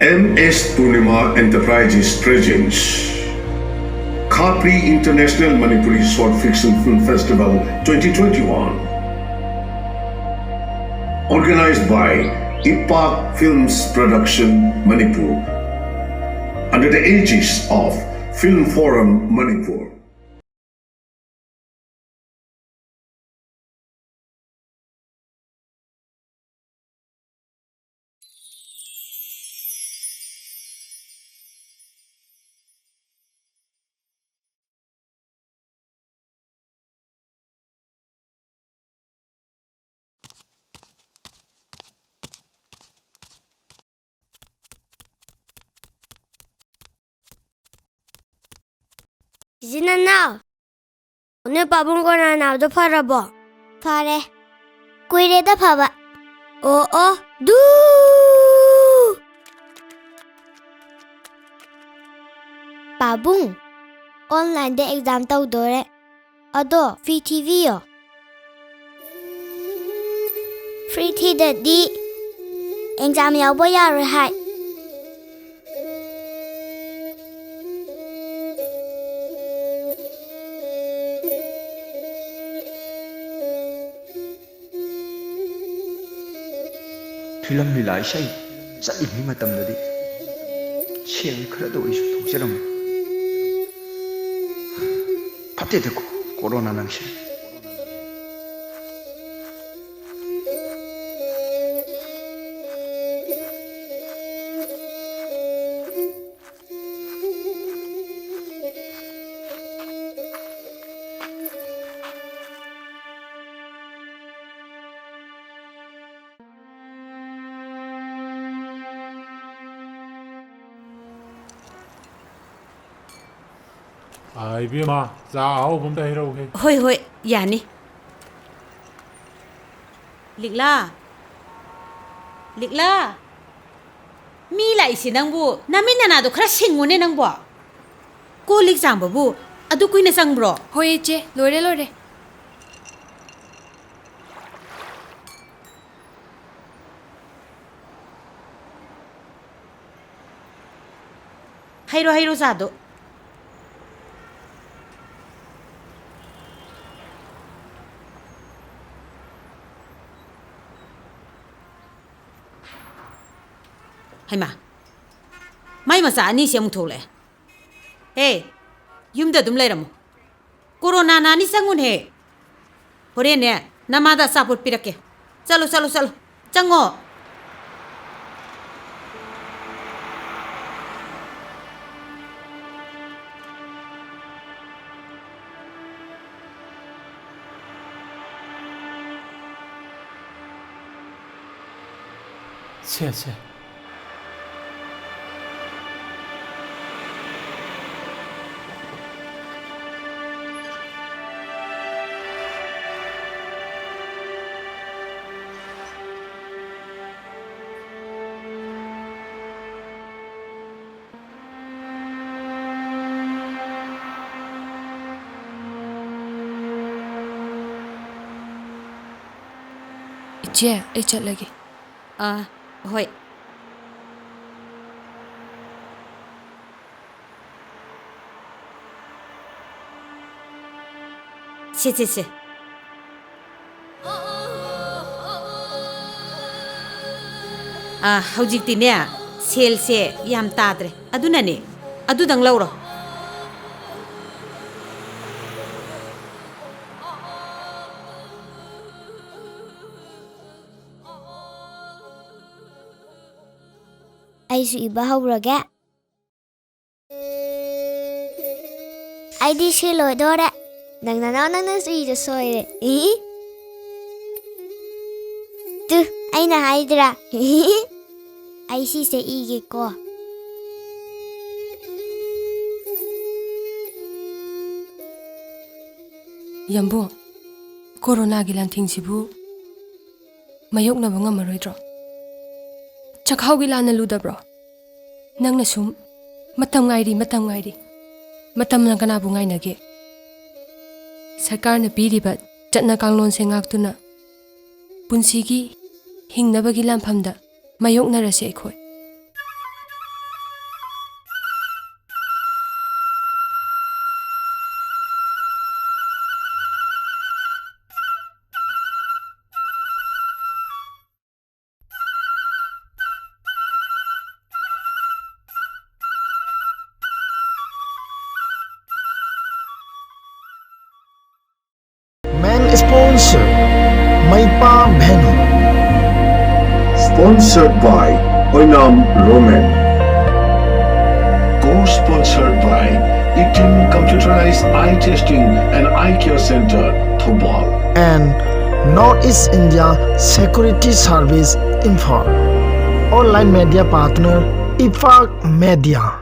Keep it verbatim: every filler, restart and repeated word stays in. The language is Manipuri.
M S Purnima Enterprises presents Khapri International Manipuri Short Fiction Film Festival twenty twenty-one. Organized by Ipak Films Production Manipur, under the aegis of Film Forum Manipur. ꯏꯆꯤꯟ ꯏꯅꯥꯎ, ꯅꯣꯏ ꯄꯥꯕꯨꯡ ꯀꯣꯔꯣꯅꯥ ꯅꯥꯕꯗꯣ ꯐꯔꯕꯣ? ꯐꯔꯦ꯫ ꯀꯨꯏꯔꯦꯗ ꯐꯕ꯫ ꯑꯣ ꯑꯣ꯫ ꯗꯨ꯫ ꯄꯥꯕꯨꯡ, online ꯗ exam ꯇꯧꯗꯣꯔꯦ꯫ ꯑꯗꯣ ꯐꯤ ꯊꯤꯕꯤꯌꯣ꯫ ꯐꯤ ꯊꯤꯗꯗꯤ exam ꯌꯥꯎꯕ ꯌꯥꯔꯣꯏ ꯍꯥꯏ꯫ ꯐꯤꯂꯝ ꯂꯤꯂꯥ ꯏꯁꯩ ꯆꯠꯂꯤꯉꯩ ꯃꯇꯝꯗꯗꯤ ꯁꯦꯜ ꯈꯔꯗ ꯑꯣꯏꯁꯨ ꯊꯣꯛꯆꯔꯝꯃꯤ꯫ ꯐꯠꯇꯦꯗꯀꯣ ꯀꯣꯔꯣꯅꯥ ꯅꯪꯁꯦ꯫ ꯑꯥ, ꯏꯕꯦꯝꯃ, ꯆꯥ ꯑꯍꯥꯎꯕ ꯑꯝꯇ ꯍꯩꯔꯛꯎꯍꯦ꯫ ꯍꯣꯏ, ꯍꯣꯏ, ꯌꯥꯅꯤ꯫ ꯂꯤꯛꯂꯥ! ꯂꯤꯛꯂꯥ! ꯃꯤ ꯂꯥꯛꯏꯁꯦ ꯅꯪꯕꯨ ꯅꯃꯤꯠ ꯅꯅꯥꯗꯣ ꯈꯔ ꯁꯤꯡꯉꯨꯅꯦ ꯅꯪꯕꯣ꯫ ꯀꯣꯜ ꯂꯤꯛ ꯆꯥꯝꯕꯕꯨ ꯑꯗꯨ ꯀꯨꯏꯅ ꯆꯪꯕ꯭ꯔꯣ? ꯍꯣꯏ, ꯏꯆꯦ, ꯂꯣꯏꯔꯦ, ꯂꯣꯏꯔꯦ꯫ ꯍꯩꯔꯣ, ꯍꯩꯔꯣ, ꯆꯥꯗꯣ꯫ ꯍꯩꯃꯥ, ꯃꯥꯏ ꯃꯆꯥ ꯑꯅꯤꯁꯦ ꯑꯃꯨꯛ ꯊꯣꯛꯂꯛꯑꯦ꯫ ꯍꯦ, ꯌꯨꯝꯗ ꯑꯗꯨꯝ ꯂꯩꯔꯝꯃꯣ꯫ ꯀꯣꯔꯣꯅꯥ ꯅꯥꯅꯤ, ꯆꯪꯉꯨꯅꯦꯍꯦ꯫ ꯍꯣꯔꯦꯟꯅꯦ, ꯅꯃꯥꯗ ꯑꯆꯥꯄꯣꯠ ꯄꯤꯔꯛꯀꯦ꯫ ꯆꯠꯂꯣ, ꯆꯠꯂꯣ, ꯆꯠꯂꯣ꯫ ꯆꯪꯉꯣ꯫ ꯁꯦ, ꯁꯦ꯫ ꯏꯆꯦ, ꯑꯩ ꯆꯠꯂꯒꯦ꯫ ꯑꯥ, ꯍꯣꯏ꯫ ꯁꯦ, ꯁꯦ, ꯁꯦ꯫ ꯑꯥ, ꯍꯧꯖꯤꯛꯇꯤꯅꯦ, ꯁꯦꯜꯁꯦ ꯌꯥꯝ ꯇꯥꯗ꯭ꯔꯦ꯫ ꯑꯗꯨꯅꯅꯦ, ꯑꯗꯨꯗꯪ ꯂꯧꯔꯣ꯫ ꯑꯩꯁꯨ ꯏꯕ ꯍꯧꯔꯒꯦ꯫ ꯑꯩꯗꯤ ꯁꯤ ꯂꯣꯏꯗꯣꯔꯦ꯫ ꯅꯪ ꯅꯅꯥꯎ ꯅꯪꯅꯁꯨ ꯏꯗꯣ ꯁꯣꯏꯔꯦ꯫ ꯏ? ꯇꯨ, ꯑꯩꯅ ꯍꯥꯏꯗ꯭ꯔꯥ? ꯑꯩ ꯁꯤꯁꯦ ꯏꯒꯦꯀꯣ꯫ ꯌꯥꯝꯕꯨꯡ, ꯀꯣꯔꯣꯅꯥꯒꯤ ꯂꯥꯟꯊꯦꯡꯁꯤꯕꯨ ꯃꯥꯌꯣꯛꯅꯕ ꯉꯝꯃꯔꯣꯏꯗ꯭ꯔꯣ? ꯆꯈꯥꯎꯒꯤ ꯂꯥꯟꯅ ꯂꯨꯗꯕ꯭ꯔꯣ? ꯅꯪꯅ ꯁꯨꯝ "ꯃꯇꯝ ꯉꯥꯏꯔꯤ, ꯃꯇꯝ ꯉꯥꯏꯔꯤ"꯫ ꯃꯇꯝꯅ ꯀꯅꯥꯕꯨ ꯉꯥꯏꯅꯒꯦ? ꯁꯔꯀꯥꯔꯅ ꯄꯤꯔꯤꯕ ꯆꯠꯅ ꯀꯥꯡꯂꯣꯟꯁꯦ ꯉꯥꯛꯇꯨꯅ ꯄꯨꯟꯁꯤꯒꯤ ꯍꯤꯡꯅꯕꯒꯤ ꯂꯥꯟꯐꯝꯗ ꯃꯥꯌꯣꯛꯅꯔꯁꯦ ꯑꯩꯈꯣꯏ꯫ Main sponsor, Maipa Venue. Sponsored by Oinam Roman. Co-sponsored by Itin Computerized Eye Testing and Eye Care Center, Thoubal. And North East India Security Service Imphal. Online media partner, Ipak Media.